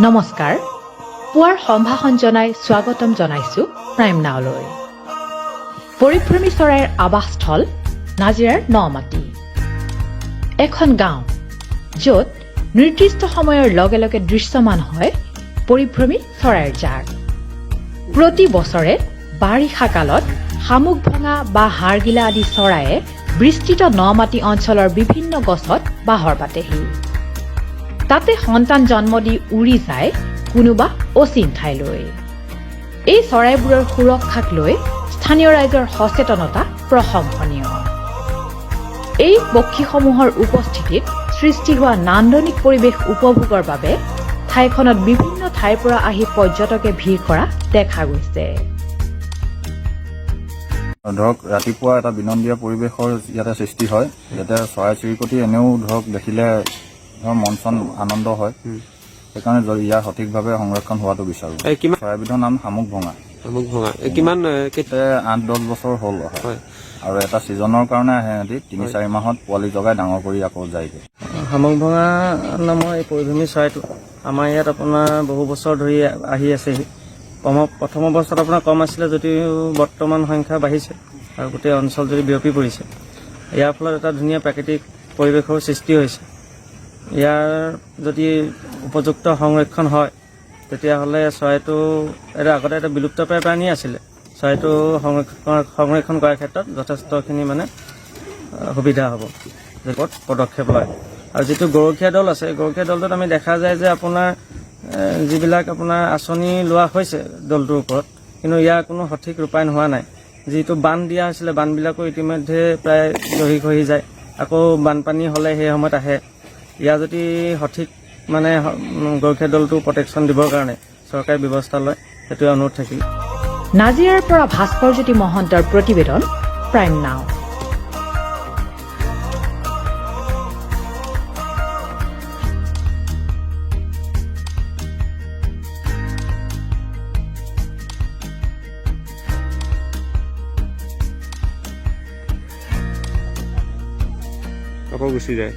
নমস্কাৰ, পুৱাৰ সম্ভাষণ জনাই স্বাগতম জনাইছো প্ৰাইম নাওলৈ। পৰিভ্ৰমী চৰাইৰ আৱাসস্থল নাজিৰাৰ নমাটি এখন গাঁও, য'ত নিৰ্দিষ্ট সময়ৰ লগে লগে দৃশ্যমান হয় পৰিভ্ৰমী চৰাইৰ জাক। প্ৰতি বছৰে বাৰিষা কালত শামুক ভঙা বা হাড়গিলা আদি চৰাইয়ে বিস্তৃত নমাটি অঞ্চলৰ বিভিন্ন গছত বাহৰ পাতেহি। তাতে সন্তান জন্ম দি উৰি যায় কোনোবা অচিন ঠাইলৈ। এই চৰাইবোৰৰ সুৰক্ষাক লৈ স্থানীয় ৰাইজৰ সচেতনতা প্ৰশংসনীয়। এই পক্ষীসমূহৰ উপস্থিতিত সৃষ্টি হোৱা নান্দনিক পৰিৱেশ উপভোগৰ বাবে ঠাইখনত বিভিন্ন ঠাইৰ পৰা আহি পৰ্যটকে ভিৰ কৰা দেখা গৈছে। ধৰক, ৰাতিপুৱা এটা বিনন্দীয়া পৰিৱেশৰ ইয়াতে সৃষ্টি হয়। যাতে চৰাই চিৰিকটি এনেও ধৰক দেখিলে ধৰক মন চন আনন্দ হয়। সেইকাৰণে ইয়াৰ সঠিকভাৱে সংৰক্ষণ হোৱাটো বিচাৰোঁ। এই কিমান চৰাইবিধৰ নাম শামুক ভঙা। শামুক ভঙা। এই কিমান ইয়াতে 8-10 বছৰ হ'ল অহা। আৰু এটা ছিজনৰ কাৰণে আহে সিহঁতি, 3-4 মাহত পোৱালি জগাই ডাঙৰ কৰি আকৌ যায়গৈ। শামুক ভঙা নামৰ এই পৰিভ্ৰমী চৰাইটো আমাৰ ইয়াত আপোনাৰ বহু বছৰ ধৰি আহি আছেহি। প্ৰথম অৱস্থাত আপোনাৰ কম আছিলে যদিও বৰ্তমান সংখ্যা বাঢ়িছে আৰু গোটেই অঞ্চল জুৰি বিয়পি পৰিছে। ইয়াৰ ফলত এটা ধুনীয়া প্ৰাকৃতিক পৰিৱেশৰ সৃষ্টি হৈছে। ইয়াৰ যদি উপযুক্ত সংৰক্ষণ হয়, তেতিয়াহ'লে চৰাইটো এটা আগতে এটা বিলুপ্তপ্ৰায় প্ৰাণী আছিলে। চৰাইটো সংৰক্ষণ সংৰক্ষণ কৰাৰ ক্ষেত্ৰত যথেষ্টখিনি মানে সুবিধা হ'ব ওপৰত পদক্ষেপ লয়। আৰু যিটো গৰখীয়া দল আছে, গৰখীয়া দলটোত আমি দেখা যায় যে আপোনাৰ যিবিলাক আপোনাৰ আঁচনি লোৱা হৈছে দলটোৰ ওপৰত, কিন্তু ইয়াৰ কোনো সঠিক ৰূপায়ণ হোৱা নাই। যিটো বান্ধ দিয়া হৈছিলে, বান্ধবিলাকো ইতিমধ্যে প্ৰায় জহি খহি যায়। আকৌ বানপানী হ'লে সেই সময়ত আহে। ইয়াৰ যদি সঠিক মানে গৰখীয়া দলটো প্ৰটেকশ্যন দিবৰ কাৰণে চৰকাৰে ব্যৱস্থা লয়, সেইটোৱে অনুৰোধ থাকিল। নাজিৰাৰ পৰা ভাস্কৰজ্যোতি মহন্তৰ প্ৰতিবেদন, প্ৰাইম নাও। আকৌ গুচি যায়।